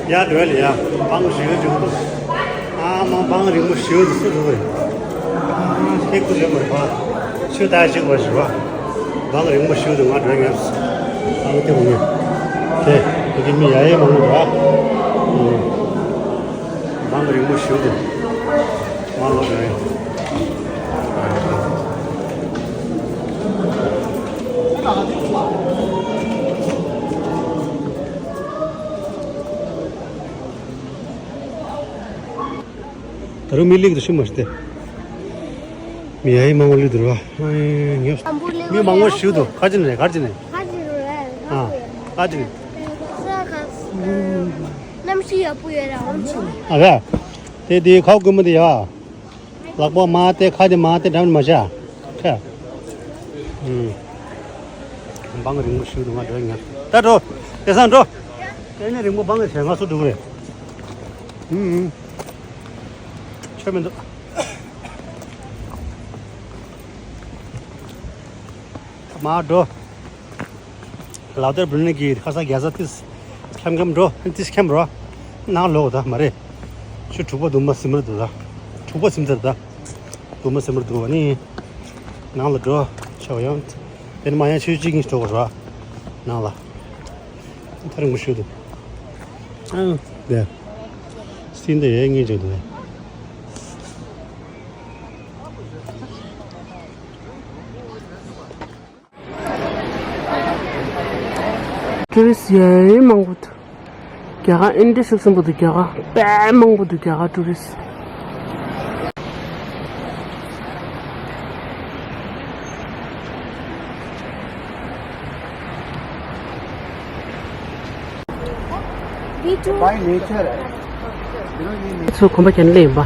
ཡ་འགྲོ་ལ་ཡ། བང་རིང་པོ་འདུག་ཨ་མ་བང་རིང་པོ་ཞིག་འདུག་སུ་འགྲོ་གི་རེད། ཨ་ཁེག་ཏུ་རེད་མ་རེད་པ། ཆུ་ད་ཞིག་པ་ཞིག་པ། བང་རིང་པོ་ཞིག་འདུག་ང་འགྲོ་ངེས། ཨ་ཁེག་ངེས། དེ་དེ་གི་མི་ཡ་ཡའི་མང་པོ་འདུག་ཨ། བང་རིང་པོ་ཞིག་འདུག་ང་ལོ་འགྲོ་ཡིན། ད་རུང་མི་ལིག་ཏུ་ཤི་མ་ཤི་སྟེ། མི་ཡའི་མང་པོ་ལིག་ཏུ་རུ་བ། ངེས། མི་མང་པོ་ཞིག་འདུག་ཁ་ཅི་ནས་གར་ཅི་ནས། ཨ་ཁ་ཅི་ནས། གནམ་གཤིས་ཡག་པོ་ཡོད་ར་འོང་ཆུ། ཨ་ར། དེ་དེ་ཁ་བ་ཀུན་མོ་དེ་ཡ། ལག་པ་མ་བལྟས་ཁ་དེ་མ་བལྟས་འགྲམ་མ་བཞག་ཁ། ཨུམ། བང་རིང་པོ་ཞིག་འདུག་ང་འགྲོ་ཉན། ད་འགྲོ། དེ་སང་འགྲོ། དེ་ནས་རིང་པོ་བང་ཞེ་ལྔ་སུ་འགྲོ་གི་རེད། ཨུམ་ཨུམ། ཆོ་མི་འདུག་མར་འགྲོ། ལག་དར་བུ་ནི་གི་ཁ་ས་རྒྱ་ས་ཏིས། ཁམ་ཁམ་འགྲོ། ཏིས་ཁམ་རོ། ནང་ལོག་ད་མ་རེད། ཆུ་དྲུག་པ་དུ་མ་སིམ་ར་འདུག་ད། དྲུག་པ་སིམ་ཚར་ད། དུ་མ་སིམ་ར་འདུག་བ་ནི། ནང་ལ་འགྲོ། ཆོག་ཡང་། དེ་ནི་མ་ཡང་ཆུ་གཅིག་གཉིས་འགྲོ་གོ་ར། ནང་ལ། ཐ་རིང་མ་ཤུ་འདུག་ཨང་། དེ། སིན་དེ་ཡས་ངེས་ཅིག་འདུག་ཊུ་རི་སི་ཡ་མང་པོ་འདུག་རྒྱ་གར་ཨིན་ཌི་ཤུགས་ཆེན་པོ་འདུག་རྒྱ་གར་དཔེ་མང་པོ་འདུག་རྒྱ་གར་ཊུ་རི་སི། By nature, you know, you need ཚོ་གོམ་པ་རྒྱག་ནས་སླེབས་ཡིན་པ།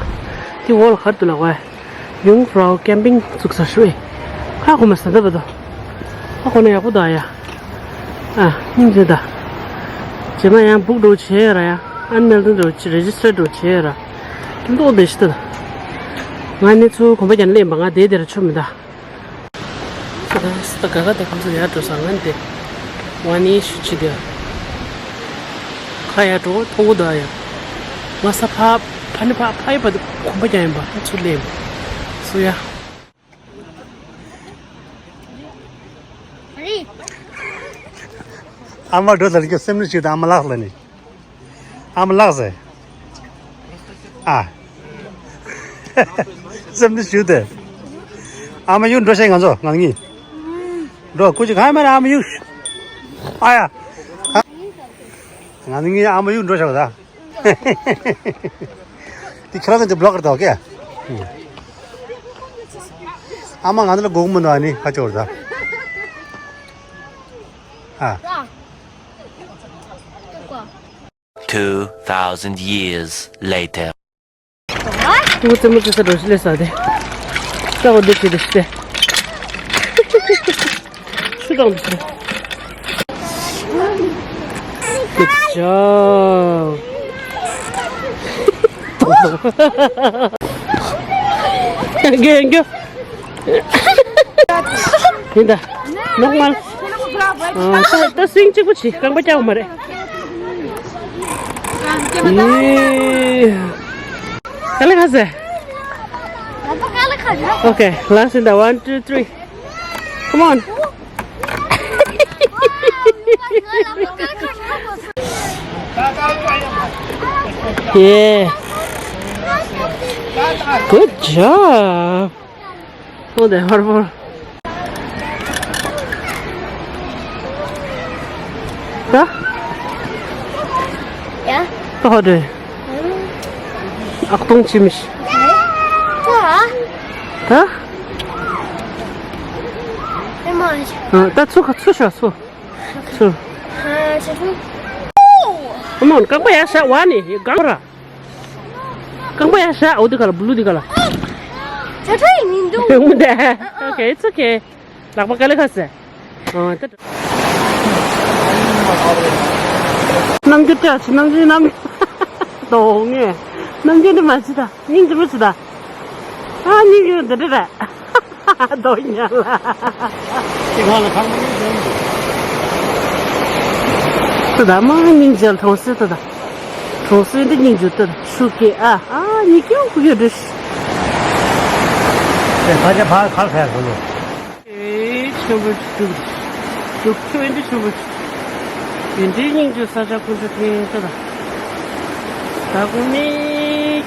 དེ་འོག་ལ་ག་རེ་འདུག་ལབ་དགོས། ཡུང་ཧྥ་རའོ་ཀེམ་པིང་བཙུགས་ས་ཞུ་ཨེ། ཁ་གོམ་པ་ཟ་འདབ་པ་དང་། ཁ་གོམ་ན་ཡག་པོ་འདུག་ཡ། ཨ་སྙིང་རྗེ་ད། རྗེས་མ་ཡང་བུག་འགྲོ་བྱས་ར་ཡ། ཨན་མེལ་ཏོན་འགྲོ་བྱས་རེ་ཇི་སི་ཊར་འགྲོ་བྱས་ར། ཀིམ་ཏོག་བདེ་ཤི་ད། ང་ནི་ཚོ་གོམ་པ་རྒྱག་ནས་སླེབས་ཡིན་པ། ང་བསྡད་དེ་ར་ཆོ་མི་ད། ད་ད་ག་ག་ད་ཁོང་ཚོ་ཡར་འགྲོ་ས། ང་འདི་ཝ་ནི་ཤུ་ཅི་དེ་ཁ་ཡར་འགྲོ་མཐོང་གི་འདུག་ཨ། ཡ་ང་ས་ཕ་ཕ་ནི་ཕ་ཕ་ཡི་བ་དེ་གོམ་པ་རྒྱག་ཡིན་པ་ཚུར་སླེབས་སོ་ཡ། ཨ་མ་འགྲོ་ལ་ལ་སེམས་ནི་ཞིག་དང་ཨ་མ་ལགས་ལ་ནི། ཨ་མ་ལགས་ཟེར། ཨ། སེམས་ནི་ཞིག་དེ། ཨ་མ་ཡུལ་འགྲོ་ཤེས་ང་ཚོ་ང་གཉིས། འགྲོ་ཀུ་ཅི་གང་མེད་ཨ་མ་ཡུལ། ཨ་ཡ། ང་གཉིས་ཨ་མ་ཡུལ་འགྲོ་ཤག་ད། དེ་ཁྱེད་རང་གི་བློག་གར་དོ་ཀེ། ཨ་མ་ང་ཚོ་ལ་སྒུག་མི་འདུག་ཨ་ནི་ཁ་ཅོར་ད། ཨ། Two thousand years later. ངོ་ཙེ་མོ་ཙེ་ས་འགྲོ་ཤི་ལེ་ས་དེ། ས་འོ་དེ་ཁྱེད་དེ་ཤི་དེ། སུ་དང་དེ་ཤི། Good job. རྒྱུ་རྒྱུ། ཡིན་ད། ནོག་མལ། ཨ། ད་ད་སིང་གཅིག་པོ་བྱེད། རྐང་པ་བཀྱག་མ་རེད། ཨེ། ག་ལེ་ཁ་ཟེ། Okay, last in the one, two, three. Come on. Yeah. Good job. Oh, the horrible. ད། ཡ། ད་ཧོ་དེ། ཨག་ཏོང་ཅི་མི་ཤི། ད། ད། ཨ། ད་ཚུ་ཁ་ཚུ་ཤ་ཚུ། ཚུ། ཨ། ཚུ་ཚུ། ཨ་མོན་རྐང་པ་ཡར་བཞག་བ་ནི་གང་ར། རྐང་པ་ཡར་བཞག་འོ་དེ་ག་ལ་བླུ་དེ་ག་ལ། ཚུ་ཚུ་ཡིན་འདུག་མུ་དེ། Okay, it's okay. ལག་པ་དཀའ་ལས་ཁག་ཟེར། ཨ། ད། རྣམ་འགྱུར་བཀྲ་ཤིས་རྣམ་འགྱུར་རྣམ། དོ་ངས། རྣམ་འགྱུར་འདི་མ་བྱེད་ད། སྙིང་རྗེ་མོ་བྱེད་ད། ཨ། སྙིང་རྗེ་འདི་འདྲ་རེད། དོ་ཉལ་ལ། དེ་གང་ལ་གང་མ་ཡིན་ཟེར། ད་ད་མ་སྙིང་རྗེ་ལ་གྲོང་གསེབ་ད་ད། གྲོང་གསེབ་འདི་སྙིང་རྗེ་ད་ད་ཤུགས་སྐྱེད་ཨ། ཨ། གཉིད་སྐྱོ་ཁུ་ཡོད་འདྲ། དེ་ཕ་ཆ་ཕ་ཁ་ཁ་ཁ་ལོ། ཨེ། ཆེན་པོ་ཅིག་འདུག་ཆེན་པོ་ཅིག་དེ་འདྲའི་སྙིང་རྗེ་ས་ཆ་ཁོ་ཚོ་ཐེངས་ད་ད། ད་དགོང་ནས་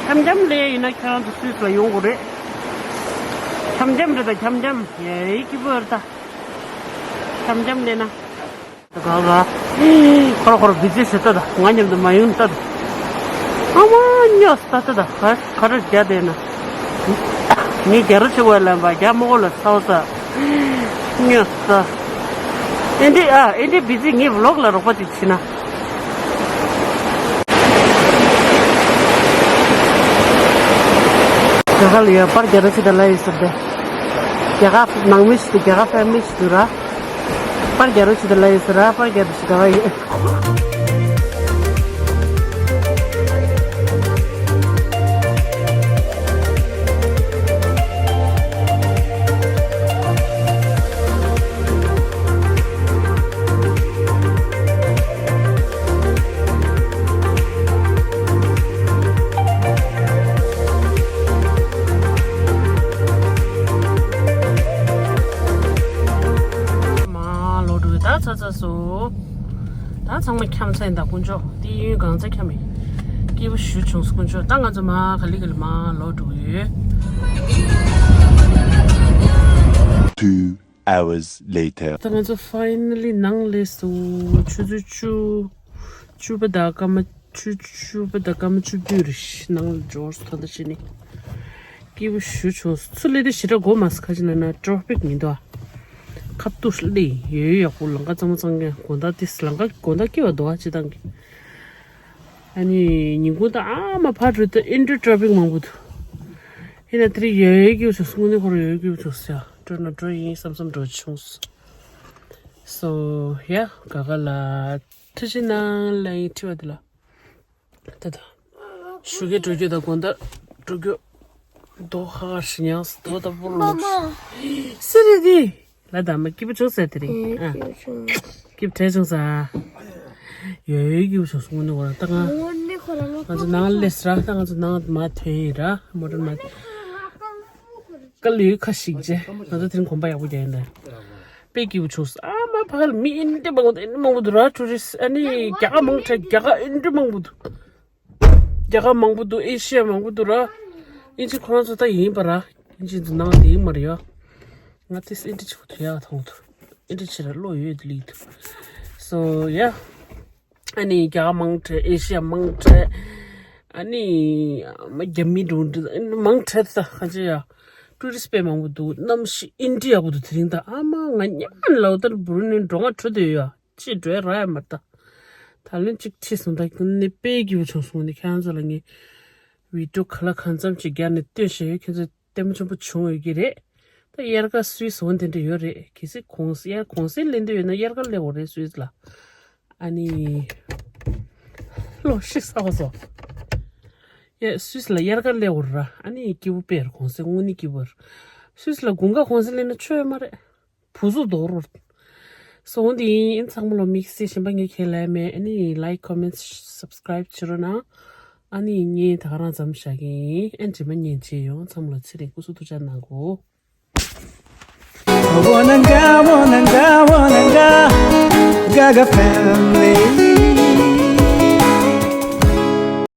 འཆམ་འཆམ་ལས་ཡིན་ན་ཁྱེད་རང་ཚོ་སུད་སི་ལ་ཡོང་དགོས་རེད། འཆམ་འཆམ་རེད་ད་འཆམ་འཆམ། ཡ་ཡི་སྐྱིད་པོ་རེད་ད། འཆམ་འཆམ་ལས་ན། ད་ག་ག་ཁོ་ར་ཁོ་ར་བི་ཛི་ཞེ་ད་ད་ང་མཉམ་དུ་མ་ཡོང་ད་ད། ཨ་མ་སྨྱོ་ས་ད་ད་ག་ག་རེ་རྒྱ་དེ་ན། ངས་རྒྱ་རོ་ཆེ་བ་ལ་བ་རྒྱ་མོ་གོ་ལ་ཚ་བ་ས། སྨྱོ་ས། ཨེ་འདྲི་ཨ་ཨེ་འདྲི་བི་ཛི་ངས་བི་ལོག་ལ་རོགས་པ་ཅིག་བྱེད་ན། རྒྱ་གར་ལ་ཡོད་པར་རྒྱ་རོ་ཆེ་ད་ལ་ཡོད་ཟེར་ཏེ། རྒྱ་གར་ནང་མི་ཞིག་ཏུ་རྒྱ་གར་ཕེ་མི་ཞིག་ཏུ་ར། པར་རྒྱ་རོ་ཆེ་ད་ལ་ཡོད་ཟེར་ར་པར་རྒྱ་རོ་ཆེ་ད་ལ་ཡོད། མ་ལོ་འགྲོ་ད་ཚ་ཚ་སོ། ད་ཚང་མ་འཁྱམ་ཚར་ཡིན་ད་དཀོན་མཆོག་དེ་ཡུན་གང་ཚ་འཁྱམ་ཡིན། སྐྱིད་པོ་ཞུ་བྱུང་སོ་དཀོན་མཆོག་ད་ང་ཚོ་མ་ག་ལི་ག་ལི་མ་ལོ་འགྲོ་ཡོད། Two hours later. ད་ང་ཚོ་finally ནང་སླེབས་སོང་། ཆུ་ཚོད་བཅུ། བཅུ་པ་དང་སྐར་མ་བཅུ། བཅུ་པ་དང་སྐར་མ་བཅུ་བདུན་རེད། ནང་ལ་འབྱོར་སོང་། ད་ལྟ་ཕྱི་ནས་སྐྱིད་པོ་ཞུ་བྱུང་སོང་། ཚུར་སླེབས་དུས་ཞེ་དྲག་འགོར་མ་སོང་། ག་ཅི་ན་ན་ཊེ་ཕིག་མི་འདུག་ཨ། ཁ་ཐུག་སླེབས་ཡོད་ཡག་པོ་ལམ་ཁ་གཙང་མ་གཙང་གི་དགོང་དག་དེ་ལམ་ཁ་དགོང་དག་སྐྱིད་པ་འདུག་ཨ། སྤྱིར་བཏང་གི་ཨ་ནི་ཉིན་གུང་དང་ཨ་མ་ཕར་འགྲོ་དུས་ཨེ་འདྲ་ཊེ་ཕིག་མང་པོ་འདུག་ཡིན་ན་དེ་རིང་ཡོད་ཡོད་སྐྱིད་པོ་བྱུང་སོང་། དངོས་གནས་ཁོ་རང་ཡོད་ཡོད་སྐྱིད་པོ་བྱུང་སོང་ཡ། འགྲོ་ན་འགྲོ་ཡིན་བསམ་བསམ་འགྲོ་བྱུང་སོང་། སོ་ཡ་ག་ག་ལ་ཐུགས་རྗེ་གནང་ལ་ཡིན་ཁྲི་བ་དེ་ལ། ད་ད། ཞོགས་ཀས་འགྲོ་རྒྱུ་དང་དགོང་དག་འགྲོ་རྒྱུ། རྡོ་ཁ་ཁར་ཞི་ཉང་སི་རྡོ་ད་པོ་ལོ། སི་རི་དི། ལ་ད་མ་སྐྱིད་པོ་བྱུང་ཟེར་དེ་རིང་ཨ། སྐྱིད་པོ་བྲལ་བྱུང་ས། ཡོད་ཡོད་སྐྱིད་པོ་བྱུང་སོང་ནི་བར་ད་ང་། ང་ཚོ་ནང་སླེབས་ར་ད་ང་ཚོ་ནང་མ་ཐོན་ཡིན་ར་མོ་ཊ་མ། དཀའ་ལས་ཁ་ཞིག་རྗེ་ང་ཚོ་དེ་རིང་གོམ་པ་ཡག་པོ་རྒྱག་ཡིན་ད། དཔེ་སྐྱིད་པོ་བྱུང་སོང་ཨ་མ་ཕ་ག་ལ་མི་ཨིན་དྲི་མང་པོ་འདུག་ཨིན་དྲི་མང་པོ་འདུག་ར་ཊུ་རི་སི་ཨ་ནི་རྒྱ་གར་མང་དྲགས་རྒྱ་གར་ཨིན་དྲི་མང་པོ་འདུག་རྒྱ་གར་མང་པོ་འདུག་ཨེ་ཤི་ཡ་མང་པོ་འདུག་ར། ཨིན་ཇི་ཁོ་རང་ཚོ་ད་ཡིན་པ་ར། ཨིན་ཇི་འདི་ནང་དེ་ཡིན་མ་རེད་ཡ། ང་ཏིས་ཨིན་ཇི་ཆེ་བོ་དུ་ཡག་མཐོང་འདུག་ཨིན་ཇི་ཆེ་ར་བློ་ཡོད་དུ་ལིག་འདུག་སོ་ཡ། ཨ་ནི་རྒྱ་གར་མང་དྲགས་ཨེ་ཤི་ཡ་མང་དྲགས། ཨ་ནི་མ་རྒྱ་མི་འགྲོ་འདི་མང་དྲགས་ད་ག་ཅི་ཡ། ཊུ་རི་སི་དཔེ་མང་པོ་འདུག་གནམ་གཤིས་ཨིན་ཇི་ཡག་པོ་འདུག་དེ་རིང་ད་ཨ་མ་ང་ཉམས་ལའོ་ད་བུ་རུ་ནས་འགྲོ་ང་འཕྲོད་དུ་ཡོད་ཡ། ཅི་འགྲོ་ཡ་རག་ཡ་མ་རེད་ད། ད་ལན་གཅིག་ཁྲིད་སོང་ད་ནི་དཔེ་སྐྱིད་པོ་བྱུང་སོང་ནི་ཁྱེད་རང་ཚོ་ལ་ངས་བི་ཌིའོ་ག་ལ་གང་འཚམ་ཅིག་རྒྱག་ནས་སྟོན་བཞིན་ཡོད་ཁྱེད་ཚོ་ལྟད་མོ་ཆེན་པོ་བྱུང་ཡོད་ཀྱི་རེད། ད་དབྱར་ཁ་སུད་སི་འོ་དེ་འདྲ་ཡོད་རེད་གལ་སྲིད་གུང་སེང་དབྱར་གུང་སེང་ལེན་འདོད་ཡོད་ན་དབྱར་ཁ་སླེབས་འོ་རེད་སུད་སི་ལ། ཨ་ནི་ལོ་ཤི་ས་བ་སོ། ཡ་སུད་སི་ལ་དབྱར་ཁ་སླེབས་འོ་ར་ཨ་ནི་སྐྱིད་པོ་དཔེ་ར་གུང་སེང་དངོས་གནས་སྐྱིད་པོ་ར། སུད་སི་ལ་དགུན་ཁ་གུང་སེང་ལེན་ན་ཆོ་ཡོད་མ་རེད། བུ་གཟུགས་རྡོག་རོ། སོང་དེ་ཡིན་ཚང་མ་ལོ་དམིགས་བསལ་གཞན་པ་ངས་ཁས་ལེན་མེད་ཨ་ནི་ལའིཀ་ཁོ་མེན་སབ་སི་ཀ་རའིབ་བྱེད་རོགས་གནང་། ཨ་ནི་ངས་ད་ག་རང་མཚམས་བཞག་གི་ཡིན་ཨ་ནི་རྗེས་མ་ཉན་བྱེད་ཡོང་ཚང་མ་ལོ་ཚེ་རིང་སྐུ་གཟུགས་ཐུགས་ཅག་གནང་གོ། Wananga, wananga, wananga, Gaga family.